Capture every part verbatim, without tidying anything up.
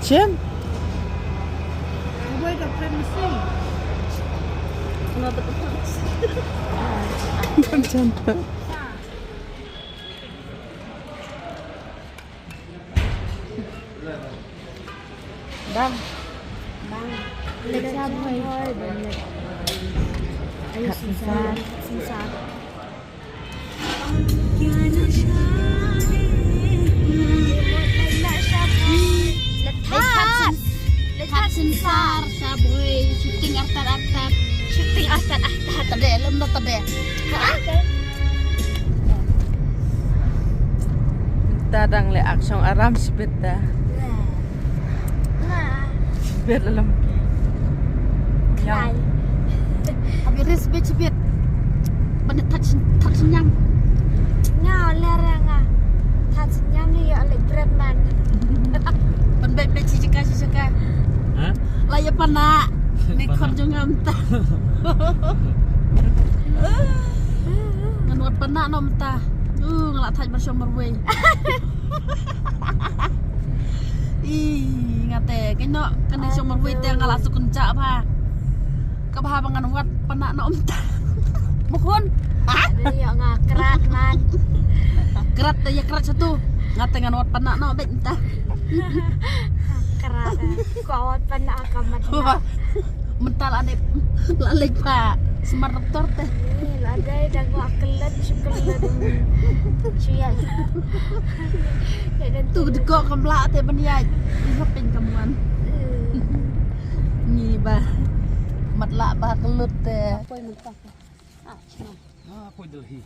Jam. Why the pregnancy? Another. Jam. Bang. Bang. Leit sha bhoi. Ayu, synsar. Synsar. Leit sha synsar. Leit sha synsar. Sha bhoi. Shooting artat artat. Shooting artat artat. Tade, lem da tade. Ha? Ta dang leh action aram shibit ta. Shibit la lam ki. Yang. Habis ris bit shibit. Ban that, that nyam. Nga leh ra nga. That nyam ni ya leh brand man. Ban bit bit shi jaka shi jaka. Ha? La ya pana. Ni khon jong ngam ta. Ngan wat pana nom ta. Uh, nga la thaj bar shong marwei. Ih, nga te, kano, kano shong marwei te nga la sukun ja ba. Ka ba ba ngan wat pana nom ta. Mukun. Ada ya nga krat man. Krat te ya krat satu. Nga te ngan wat pana nom bek ta. Krat. Ko wat pana ka mat. Wah. Mynta la dep la leit pha smart doctor te. Eh, la dei da ngwa klet shu klet. Shu ya. Tu de ko kam la te ban ya. Ni hop pin kam wan. Ni ba. Mat la ba klet te. Poi mynta. Ah, chna. Ah, poi Delhi.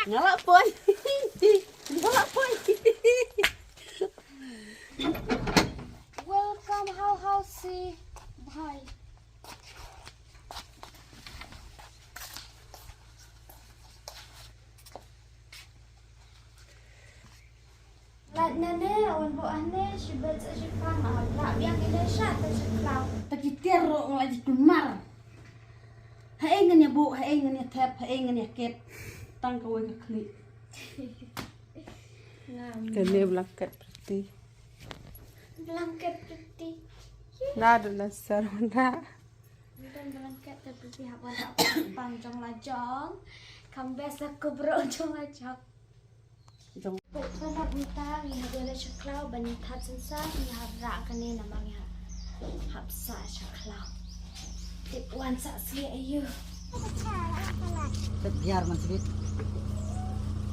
Nga la poi. Nga la poi. Welcome, how, how, si. Bye. Lait na ne, wan bo ane, shi bel sa shi pang, ah, la biang ine sha, ta shi klau. Ta ki tiar ro, la ji tumar. Haei ngan ïa buh, haei ngan ïa thep, haei ngan ïa kep. Tang kawei ka khlieh. Ngam. Kane blanket pretty. Blanket pretty. Na du na sar na. Ni don blanket te pretty hap wan hap pan jong la jong. Kam best la kubro jong la jong. Jong. Pynap mynta ngi hap ïaleit sha khlaw ban ïa thad sensar, ngi hap rah kane namar ngi hap sah sha khlaw. Tip wan sah slieh aïu. Tip biar man sbit.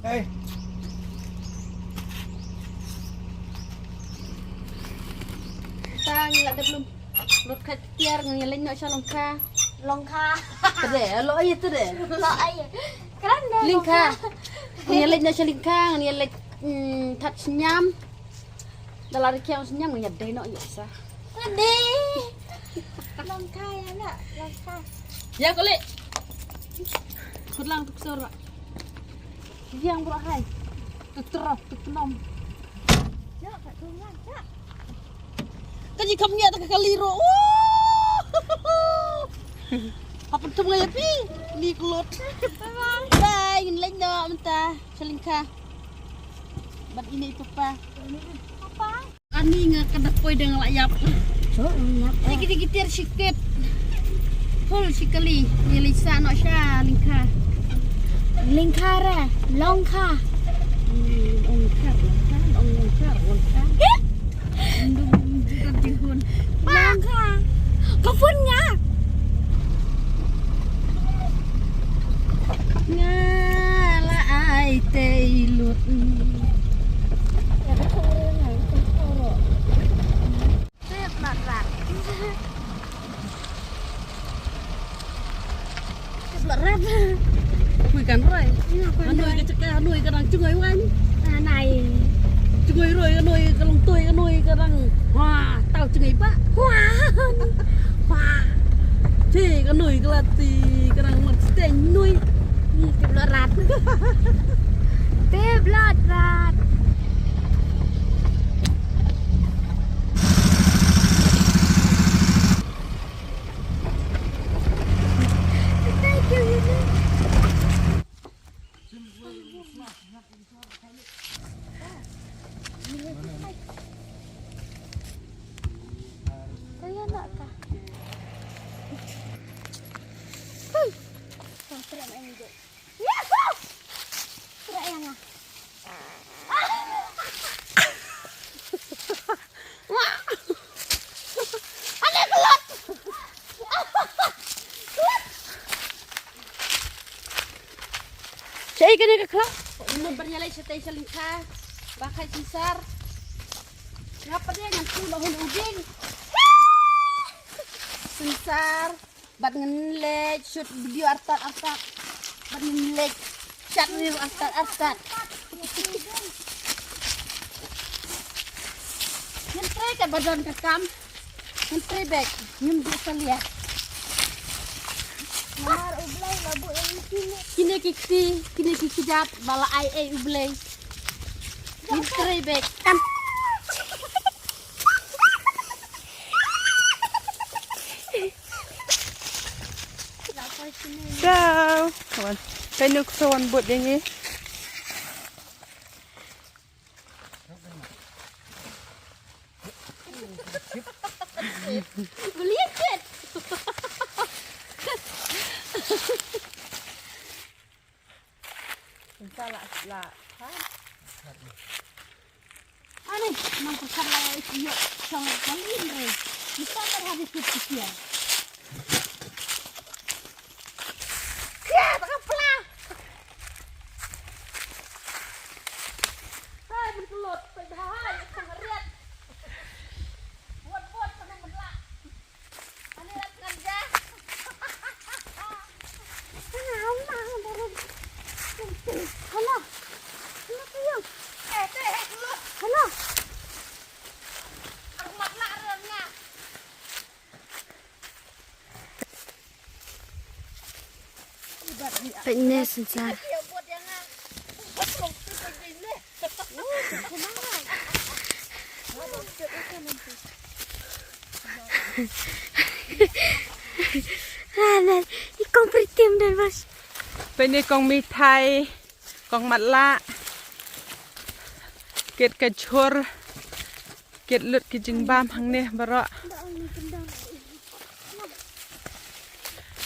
Hey. Ta ngi la dep lum. Lut khat tiar ngi leit noh sha Longkha. Longkha. Tade, lo ai tade. Lo ai. Kran de Lingkha. Ngi leit noh sha Lingkha, ngi leit, mm, thad sniam. Da la ri kiang sniam ngi dei noh ïa sa. Tade. Longkha ïa na, Longkha. Ïa ko leh. Kut lang tuk sor. Yang bro hai. Tuk terok, tuk penom. Ïa, kat tu ngan, ïa. Ka jingkham ngiat ka kali ro. Hap pyntum ngai ïa phi. Ni klot. Bye bye. Bye, ngin leit noh mynta sha Lingkha. Bad ine i papa. Papa. Ani nga ka da poi dang la ïap. Oh, ïap. Ai ki ki tiar shikit. Hol shikali. Ni leit sah noh sha Lingkha. Lingkha re, Longkha. Hmm, Longkha, Longkha, Longkha, Longkha. Ndu, ndu, ndu, ndu, ndu. Bangkha. Ka phone nga. Nga la ai te i lut. Tip lat rat. Tip lat rat. Khui kan roi. Ïa, khui kan roi. Hanoi ka chaka, hanoi ka dang chungoi wan. Hanai. Chungoi roi, hanoi ka long toi, hanoi ka dang. Wah, tau chungoi ba. Wah. Wah. Che, hanoi ka lati, ka dang mat steng noi. Ni tip lat rat. Tip lat rat. Te ka khla. Ino bar ïaleit shatei sha lyngkha. Ba khai synsar. Nga pat ïa ngan kul ma hun u ding. Synsar. Bad ngan leit shoot video artat artat. Bad ngan leit shot reel artat artat. Ngan trei ka ba don ka kam. Ngan trei bek. Ngim ju salia. Namar U Blei la buh ïa ngi kine. Kine ki kti, kine ki kjat ba la ai ei U Blei. Ngan trei bek. Kam. Ciao. Kawan. Kainu kso wan bud ïa ngi. Belian ket. Insya Allah, lah. Ha? Ani, nang pasal lah, isi yuk, sang paling re. Bisa terhadap kecil. Kiat ka pla. Hai, mentelut, padahal pengeriat. Buat-buat kena menelak. Ani rat kerja. Hana. Hana tuyang. Eh, teh, eh, dulu. Hana. Aku mat nak rengah. Peit ne synsar. Ah, na, i kong Pritim dan bas. Peit ne kong Mithai, kong Matlah. Kit ka jhur. Kit lut ki jingbam hangne baroh.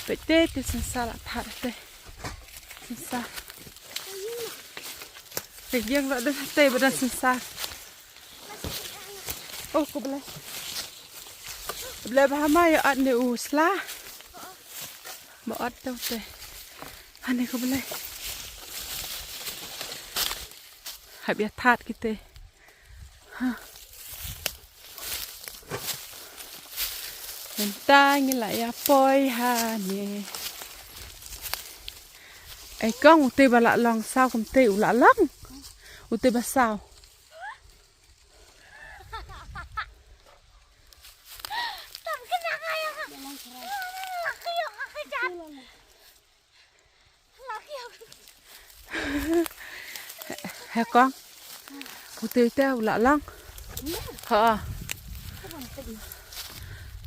Peit te, te synsar la thad te. Synsar. Te ïeng la dei te ba dei synsar. Oh, ko Blei. Blei ba hama ïa at ne u sla. Ba at te te. Hane ko Blei. Hap ïa thad kite. Ha. Mynta ngi la ïa poi ha ne. Ei kong, u te ba la long saw kumte, u la long. U te ba saw. He kong. U te te u la long. Ha.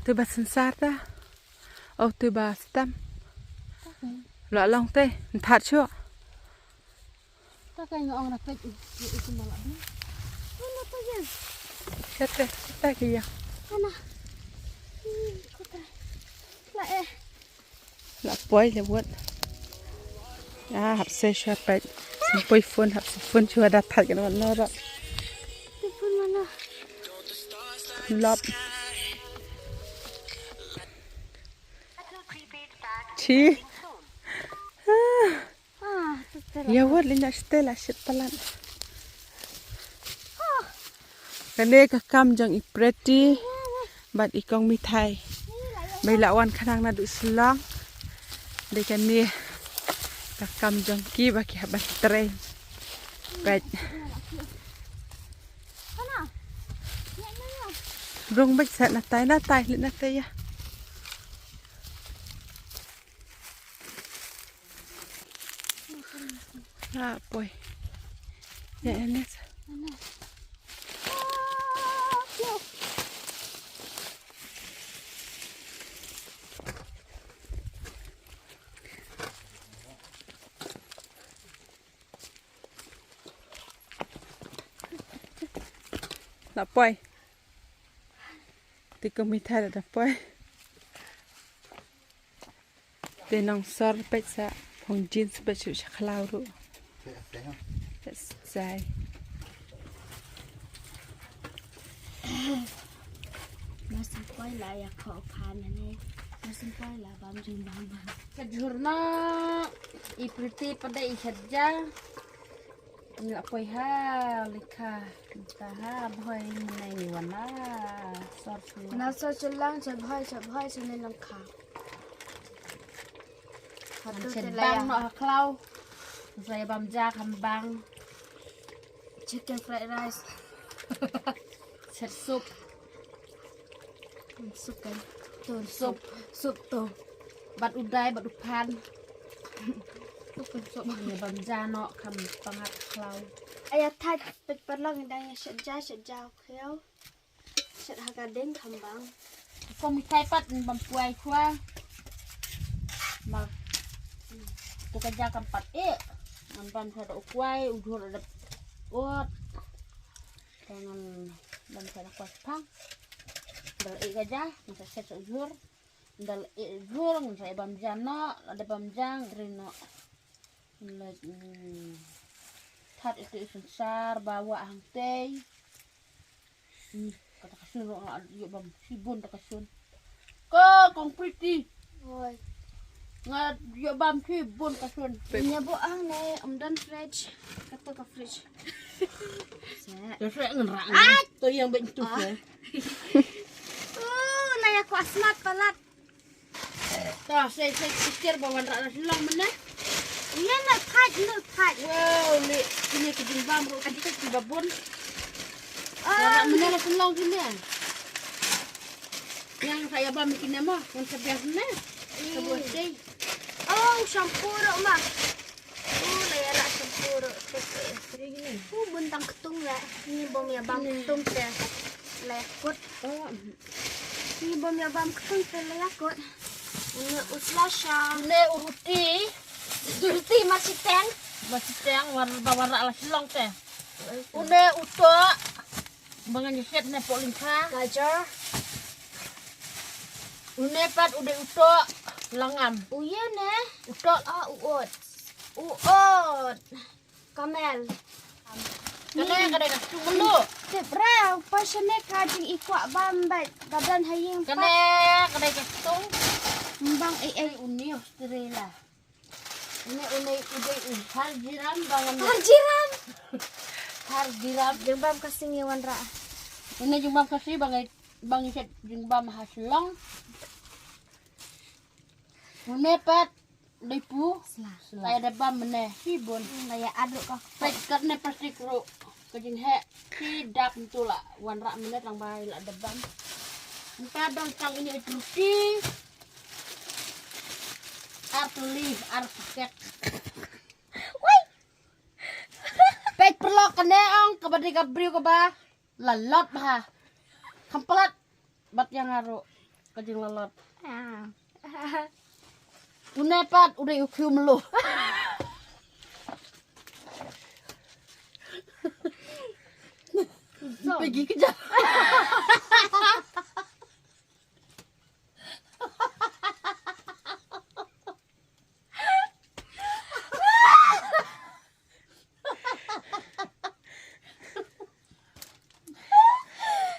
Te ba synsar ta. U te ba stam. U la long te. Nthat shu. Ta ka nga ong na pek. Mana ta ya? Kata, kata ka ya. Mana? Hmm, kata. La eh. La poi le wot. Ah, hap se sha pek. Sim poi phone, hap se phone shu ada thad kan wan nora. Te phone mana? Lop. Chi. Ah. Ah, tu tu. Ya wot le nya stel a shit palat. Ah. Kane ka kam jong i Preti bad i kong Mithai. Bai la wan khnang naduh Shillong. Dei kane ka kam jong ki ba ki hap ban trei. Bad. Rung bad sa na tai na tai le na tai ya. Ah, poi. Ya, ya, ya. La poi. Te kong Mithai la da poi. Te nang sor peit sa phong jeans peit shu sha khlaw ruh. Peit sai. Nga sngewbha la ïa kho phan ne. Nga sngewbha la bam jing bam bam. Ka jhur na i Priti pat da i khat ja. Ni la poi ha, Lekha. Ta ha, Bhoi, ni nai ni wan la. Sor shu. Na sor shu lang, cha Bhoi, cha Bhoi, shu ni lang kha. Hatu te la bang ya. Noh ha khlaw. Sa ïa bam ja kham bang. Chicken fried rice. Chet soup. Soup kan. To soup. Soup to. Bad u dai, bad u phan. Soup kan soup. Ïa bam ja noh kham pang ha khlaw. Aya thait pet parlong dang ïa shet ja, shet ja khriaw. Shet ha ka ding kham bang. Ko mi thait pat bam kwai kwai. Ma. To ka ja kam pat eh. Ngan bam sha da u kwai, u jhur da ot. Te ngan bam sha da kwai pang. Dal eh ka ja, ngan sa shet sa u jhur. Dal eh u jhur, ngan sa eh bam ja noh, la da bam ja, ngri noh. Like, mm, thad ito i synsar, ba wah hangtei. Hmm, kata ka sun, ro, nga ïoh bam shibun ta ka sun. Ko, kong Pretty. Oi. Nga ïoh bam shibun ka sun. Nya bo ang ne, um don fridge. Kata ka fridge. Sa. Ka fridge ngan rak. Ai! To yang bek tu. Ah. Ya. Uh, na ya ko asmat palat. Ta, sa, sa, pikir ba wanrah na Shillong mynne. Ïa na thait, na thait. Wow, le, kine ki jingbam ruh, ki thait ki babun. Ah. Wanrah mynne na Shillong kine. Yang sa ïa bam kine mo, wan sa biang mynne. Sa buh sei. Oh, shampoo ruh ma. Uh, la ïa la shampoo ruh. Tek, eh. Uh, bun tang ktung la. Ni bom ïa bam ktung te. La ïa kut. Oh. Ni bom ïa bam ktung te la ïa kut. Une u slasha. Une u ruti. Ruti ma siteng. Ma siteng, war, ba wanrah la Shillong te. Une u toh. Ba ngan ïa shet ne poh lyngkha. Gajar. Une pat u dei u toh langam. U ïa ne? U toh. Ah, u ot. U ot. Kamel. Kane ka dei ka stung mluh. Tip ra, pa shane ka jing i kwah bam bad. Ba don ha ïing pat. Kane ka dei ka stung. Mbang ei ei. Uni Australia. Une, une, une, une, Harjiram, bang une. Harjiram. Harjiram. Jingbam Khasi ngi wanrah. Une jingbam Khasi bang, bang shet jingbam ha Shillong. Une pat dei pu. Sla. Sla. Ïa da bam mynne hi bun. Ïa aduk ka. Peit katne plastik ruh. Ka jingheh. Ki dap ntu la wanrah mynne tang ba la da bam. Nta dang tang ini truti. Ar tuli, ar paket. Wai. Peit paralok kane ong kaba dei ka briew kaba la lot bha. Kham palat. Bad ïa nga ruh ka jinglalot. Ah. Une pat u dei u khiew mluh. Pegi kejap.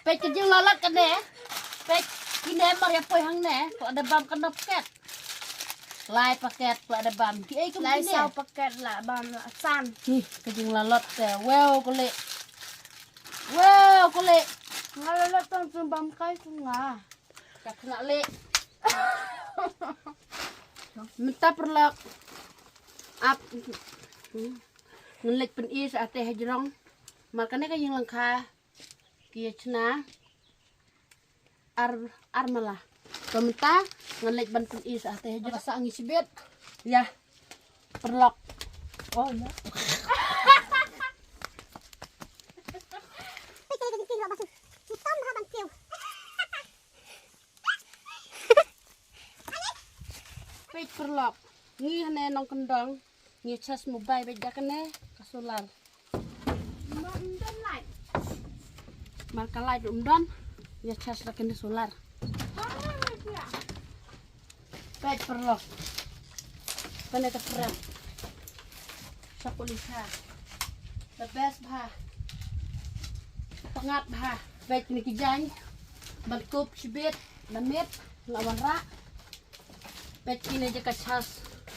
Peit ka jinglalot kane. Peit kine mar ïa poi hangne. Ko da bam kano paket. Lai paket ko da bam. Ki ei kum lai kine. Saw paket la bam la san. Hi ka jinglalot te. Wow ko le. Wow ko le. Nga lalot tang tu bam kai tu nga. Ka kena leh. Mynta paralok. Ap. Ngan leit pyni sa te hajrong. Mar kane ka ïing lyngkha. Ki ïa chna. Ar, ar mala. Ka mynta ngan leit ban pyni sa te hajrong. Sa ngi sibit. Ïa. Paralok. Oh ïa. Peit paralok. Ngi hane nongkyndong. Ngi charge mobile bad da kane ka solar. Mar ka light um don. Ngi charge da kane solar. Peit paralok. Kane ka pram. Sa pulisa. The best bha. Pyngat bha. Peit kine ki jaiñ. Ban kup shibit. Na miet. La wanrah. Peit kine jaka charge.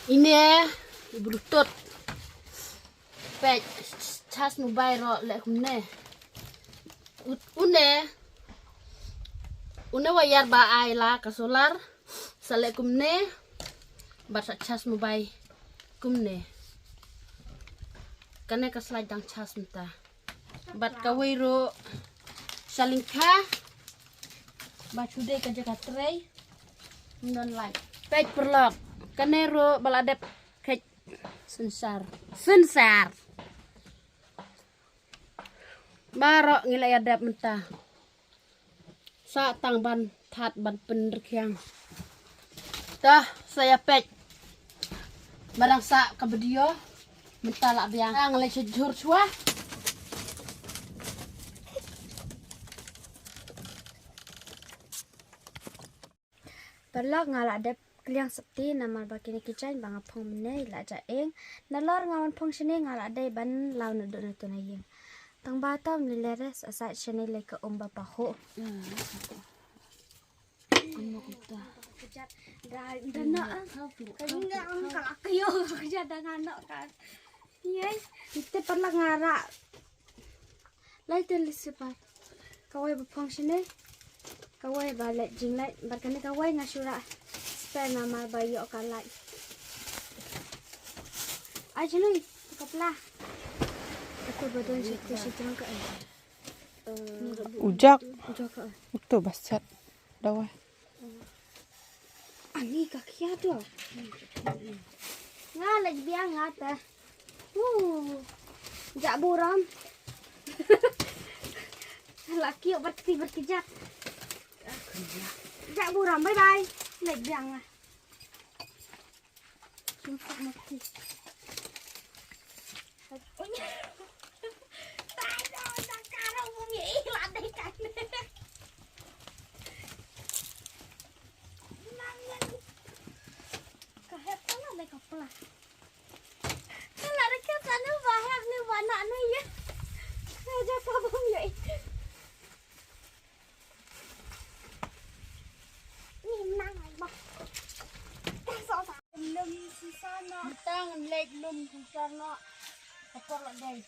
Ine i bluetooth. Peit. Charge mobile ruh leh kumne. U-, une. Une wire ba ai la ka solar. Sa leh kumne. Bad sa charge mobile kumne. Kane ka slide dang charge mynta. Bad kawei ruh sha lyngkha. Ba shu dei ka jaka trei. Ym don light. Peit paralok. Kane ruh ba la dep kheit sensor. Sensor. Baroh ngi la ïa dep mynta. Sa tang ban that ban pynrkhiang. Tah, sa ïa peit. Ba dang sah ka video. Mynta la biang. Ang leh sejur shuwa. Paralok, nga la dep kylliang sopti namar ba kine ki jaiñ ba nga phong mynne la ja ing. Nalor nga wan phong shane nga la dei ban law naduh na tu na ïing. Tang ba tam lei lei re sa sa shane lei ka um ba pahuh. Ite paralok nga rah. Lai te lisi pat. Kawei ba phong shane. Kawei ba leh jingleh. Bad kane kawei nga shu rah spare namar ba ïoh ka light. Ai shane ka pla. Ka ba don shi, shi jrong ka ai. U jak. U jak ka ai. Uto ba set. Dawai. Ani ka khia to. Nga leh biang nga te. Uh. Jak burom. La kiew berkti berkejak. Jak burom, bye bye. Leh biang nga. Tang leh lum sensor noh. Ka por la dei.